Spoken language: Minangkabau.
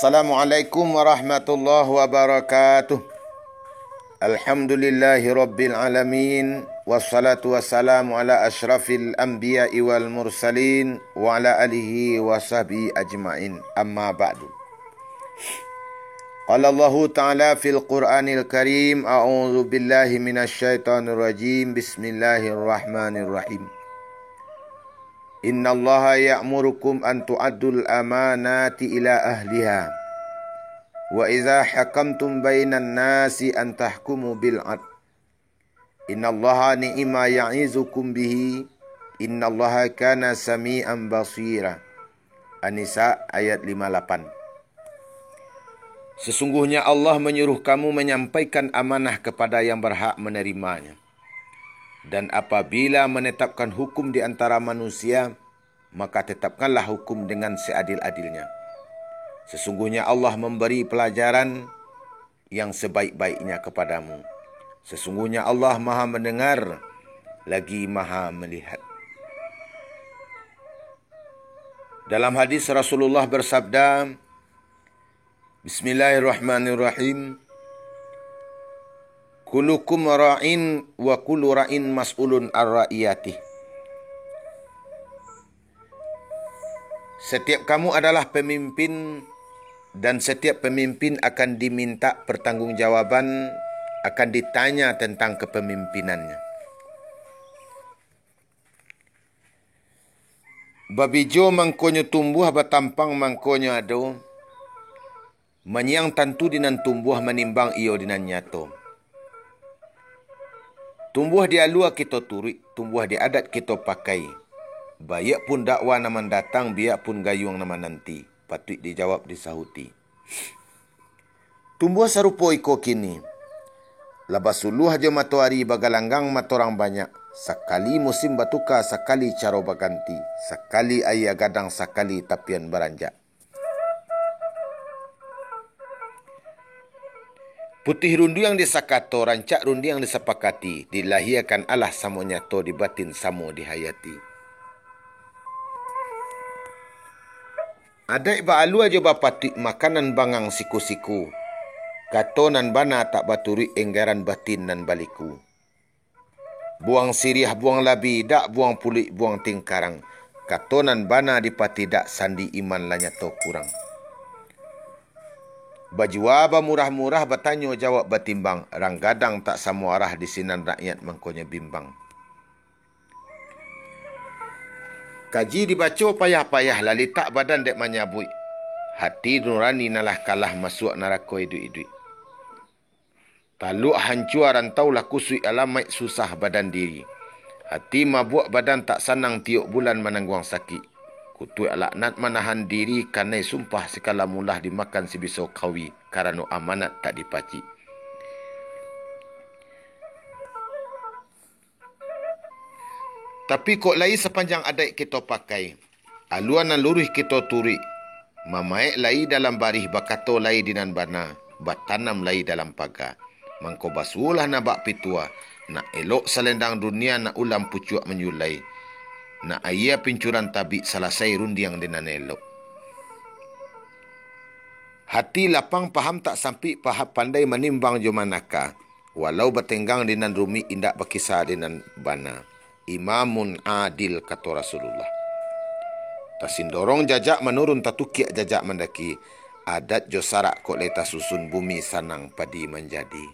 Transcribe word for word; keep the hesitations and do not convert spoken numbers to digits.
Assalamualaikum warahmatullahi wabarakatuh. Alhamdulillahi rabbil alamin. Wassalatu wassalamu ala asyrafil anbiya'i wal mursalin wa ala alihi wa sahbihi ajma'in. Amma ba'du. Qala Allahu ta'ala fil Qur'anil Karim, a'udzu billahi minasy syaithanir rajim. Bismillahirrahmanirrahim. Innallaha ya'murukum an tu'addul amanati ila ahliha. Wa idza hakamtum bainan nasi an tahkumu bil adl. Innallaha ni'ma ya'izukum bihi. Innallaha kana sami'an basira. An-Nisa ayat lima lapan. Sesungguhnya Allah menyuruh kamu menyampaikan amanah kepada yang berhak menerimanya. Dan apabila menetapkan hukum di antara manusia, maka tetapkanlah hukum dengan seadil-adilnya. Sesungguhnya Allah memberi pelajaran yang sebaik-baiknya kepadamu. Sesungguhnya Allah Maha Mendengar, lagi Maha Melihat. Dalam hadis Rasulullah bersabda, Bismillahirrahmanirrahim. Kullukum ra'in wa kullu ra'in mas'ulun ar ra'iyatih. Setiap kamu adalah pemimpin, dan setiap pemimpin akan diminta pertanggungjawaban, akan ditanya tentang kepemimpinannya. Babijo mangkonyo tumbuah, batampang mangkonyo ado, manyiang tantu di nan tumbuah, manimbang iyo di nan nyato. Tumbuah di alua kito turuik, tumbuah di adat kito pakai. Baiak pun dakwa nan mandatang, biak pun gayuang nan mananti, patuik dijawab disahuti. Tumbuah sarupo iko kini. Lah basuluah jo matoari, bagalanggang mato urang banyak. Sakali musim batuka, sakali caro baganti. Sakali aia gadang, sakali tapian baranjak. Putih rundiang di sakato, rancak rundiang disapakati, dilahiakan alah samo nyato, di batin samo dihayati. Adaik baalua jo bapatuik, makanan bangang siku-siku. Kato nan bana tak baturuik, enggaran batin nan baliku. Buang siriah, buang labi, dak buang puluik, buang tingkarang. Kato nan bana dipati dak sandi, iman lah nyato kurang. Bajua bamurah-murah, batanyo jawab batimbang, rang gadang tak samuarah, di sinan rakyat mangkonyo bimbang. Kaji dibaco payah-payah, lah litak badan dek manyabuik. Hati nurani nan lah kalah, masuak narako iduik-iduik. Taluak hancua rantau, lah kusuik alamaik, susah badan diri. Hati mabuak, badan tak sanang, tiok bulan manangguang sakik. Kutuak laknat manahan diri, kanai sumpah sikalam ulah, dimakan sibiso kawi, karano amanat tak dipacik. Tapi kok lai sapanjang adaik kito pakai, alua nan luruih kito turuik, mamaek lai dalam barih, bakato lai di nan bana, batanam lai dalam paga. Mangko basuolah nak bak pitua, nak elok salendang dunia, nak ulam pucuak manjulai, nak aia pincuran tabik, salasai rundiang di nan elok. Hati lapang, paham tak sampik, paham pandai manimbang jo manaka. Walau batenggang di nan rumik, indak bakisa di nan bana. Imamun adil, kato Rasulullah. Tasindorong jajak manurun, tatukiak jajak mandaki. Adat jo sarak kok lai tasusun, bumi sanang padi manjadi.